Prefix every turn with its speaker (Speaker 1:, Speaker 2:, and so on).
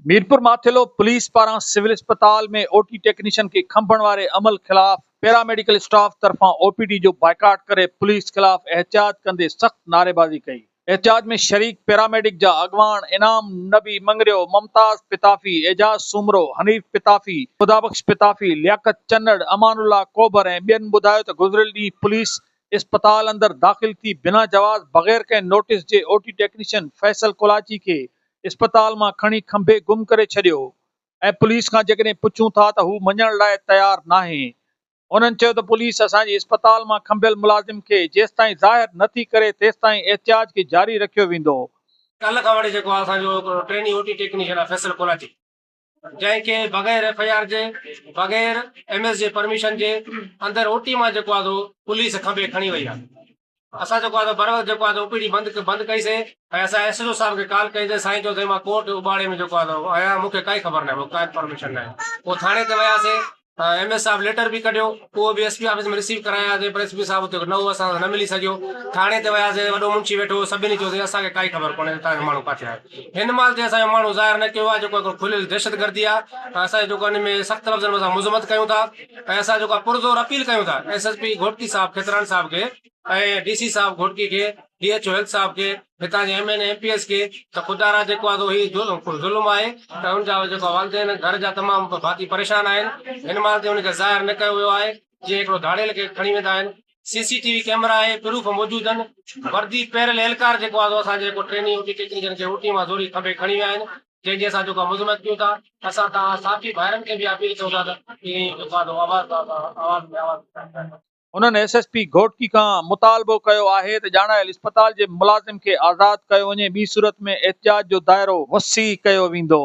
Speaker 1: Mirpur Mathelo police پاران civil اسپتال ۾ او T technician کي کنڀڻ واري عمل خلاف پيراميڊيڪل اسٽاف طرفان او پي ڊي جو بائيڪاٽ ڪري پوليس خلاف احتجاج ڪندي سخت نعريبازي ڪئي. احتجاج ۾ شريڪ پيراميڊڪ جا اڳواڻ انعام نبي مڱريو، ممتاز پتافي، اعجاز سومرو، حنيف پتافي، خدابخش پتافي، لياقت چنڙ، امان الله ڪوڀر ۽ ٻين ٻڌايو ته گذريل ڏينهن پوليس اسپتال اندر داخل ٿي بنا جواز بغير ڪنهن نوٽيس جي او ٽي ٽيڪنيشن فيصل ڪولاچي کي اسپتال مان کڻي کنڀي گم ڪري ڇڏيو ۽ پوليس کان جيڪڏهن پڇون ٿا ته هو مڃڻ لاء تيار ناهي. هنن چيو ته پوليس اسان جي اسپتال مان کنڀيل ملازم کي جيستائين ظاهر نه ٿي ڪري تيستائين احتجاج کي جاري رکيو ويندو.
Speaker 2: ڪالهه کان وٺي جيڪو آهي اسان جو هڪڙو ٽريني او ٽي ٽيڪنيشن آهي فيصل ڪولاچي جنهن کي بغير ايف I R جي بغير ايم ايس جي پرميشن جي اندر او ٽي مان جيڪو آهي سو پوليس کنڀي کڻي وئي آهي. اسان جيڪو آهي بروقت جيڪو آهي او پي ڊي بند بند ڪئي سي ۽ اسان ايس ايچ او صاحب کي ڪال ڪئي سي سائين چيو سائين مان ڪورٽ اٻاڙي ۾ جيڪو آهي آهيان مون کي ڪائي خبر ناهي مون کي ڪائي انفارميشن ناهي پوء ٿاڻي تي ويا سي ايم ايس صاحب ليٽر به ڪڍيو اهو به ايس پي آفيس ۾ رسيو ڪرايا سي پر ايس پي صاحب اتي نه هو اسان سان نه ملي سگهيو ٿاڻي تي ويا سي وڏو منشي ويٺو هو سڀني چيو سائين اسان کي ڪائي خبر ڪونهي ته توهان جو ماڻهو ڪاٿي آهي هن مهل تي اسان جو ماڻهو ظاهر نه ڪيو آهي جيڪو هڪڙو کليل دهشتگردي آهي اسان جيڪو ان ۾ سخت لفظن ۾ اسان مذمت ڪيون ٿا ۽ اسان جيڪو پرزور اپيل ڪيون ٿا ايس ايس پي گهوٽڪي صاحب کيتران صاحب کي ۽ ڊي سي صاحب گهوٽڪي کي ڊي ايڇ او هيلٿ صاحب کي هتان جي M N A M P S کي ته خدارا جيڪو آهي سو هي ظلم آهي ته ان جا جيڪو والدين گهر جا تمام ڀاتي پريشان آهن هن مهل تائين ان کي ظاهر نه ڪيو ويو آهي جيئن هڪڙو ڌاڙيل کي کڻي ويندا آهن سي سي ٽي وي ڪيمرا آهي پروف موجود آهن وردي پهريل اهلڪار جيڪو آهي سو اسان جي جيڪو ٽريني او ٽي ٽيڪنيشن کي اوٽي مان زوري کنڀي کڻي ويا آهن جنهن جي اسان جيڪو مذمت ڪيون ٿا اسان توهان صحافي ڀائرن کي به اپيل ڪيون ٿا ته جيڪو آهي آواز آواز ۾ آواز
Speaker 1: انهن ايس ايس پي گهوٽڪي کان مطالبو ڪيو آهي ته ڄاڻايل اسپتال جي ملازم کي آزاد ڪيو وڃي ٻي صورت ۾ احتجاج جو دائرو وسيع ڪيو ويندو.